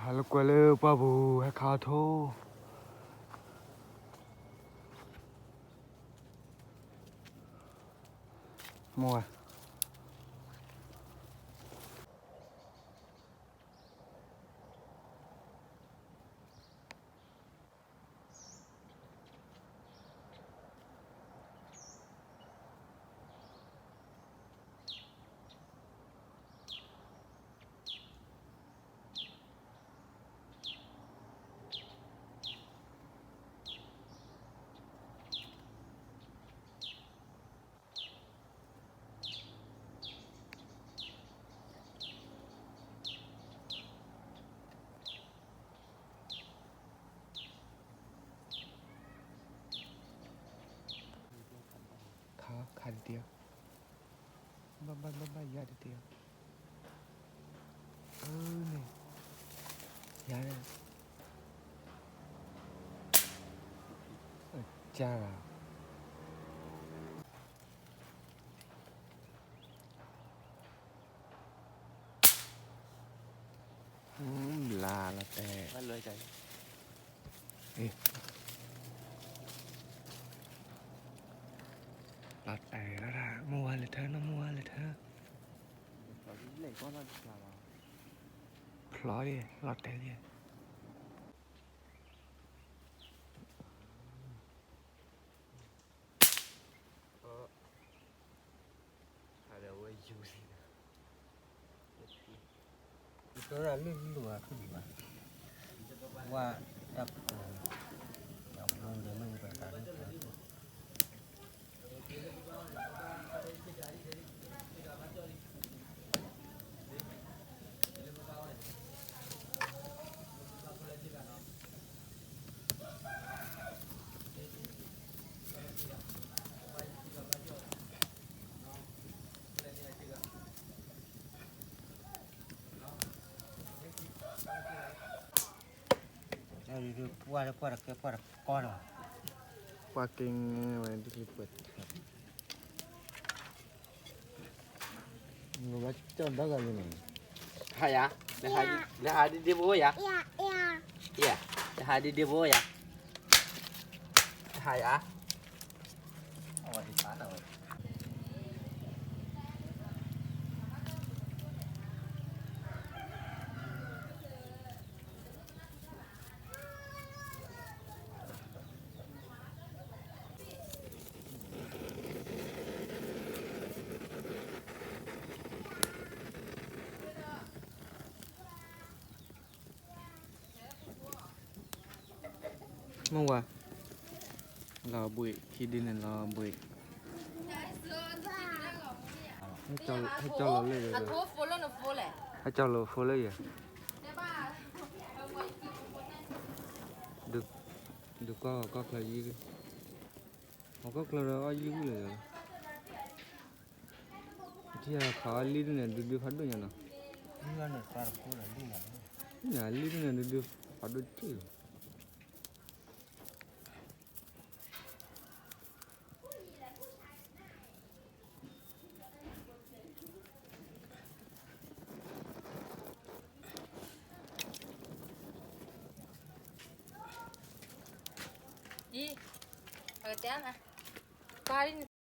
ဟးလၢကွဲးလၢပှၢ်ပူၤ ဟဲခးအီၤထိၣ်, မိၢ်ဝဲ. ခါ ခါတတ့ၢ်, ဘၣ်ဘၣ်ဘၣ်ဘၣ်ယါတတ့ၢ်, အၢန့ၣ်, ယါန့ၣ်, အကၢ်ဂၤ ဘျါလီၤတဲာ်, လီၤတဲာ်လီၤဒၣ် မုၢ်ဝါလဲၤထၢနီၤ မုၢ်ဝါလဲၤထၢ, ဖျီလံ လီၤတဲာ်လံ. ဟးဒီးဝဲယူၤလံ, ယတဲဒၣ်လၢလူၢ်အဖုၣ်ဒံးဘၣ်, ဝါတၢ်ပူၤ, တၢ်ပူၤဒီးမ့ၢ်ဝဲတၢ် ပှၢ်တကဲပှၢ်တကီလီၤ, ပှၢ်က့ၤဝဲဒ်လံပှဲၤထၢ, ဟါယၤ, နဟးဒ်ဒ့ဘိယၤ, နဟးဒ်ဒ့ဘိယၤ, ဟါယၤ. မုၢ်ဝါ, လီၤဘှံး ခံဒုန့ၣ်လီၤဘှံး, ဟဲကၠီလီၤလၢ, ဟဲကၠီလီၤဖိလၢယၤ, ဒုးကီၢ်ကီၢ်ချၢယံၤ, ဟီၣ်ကီၢ်ချၢဒီးအီၣ်ယံၤဝံၤလၢယၤလီၤ. ထံၣ်ခးအီၤလံဒုန့ၣ် ဒုဒုဖးဒိၣ်ညါနီၤ, လံဒုန့ၣ် ဒုဒုဖးဒိၣ်တ့ၢ်လီၤ. အံၤ, အကတဲနၤ, ပၢ်ဒ်န့ၣ်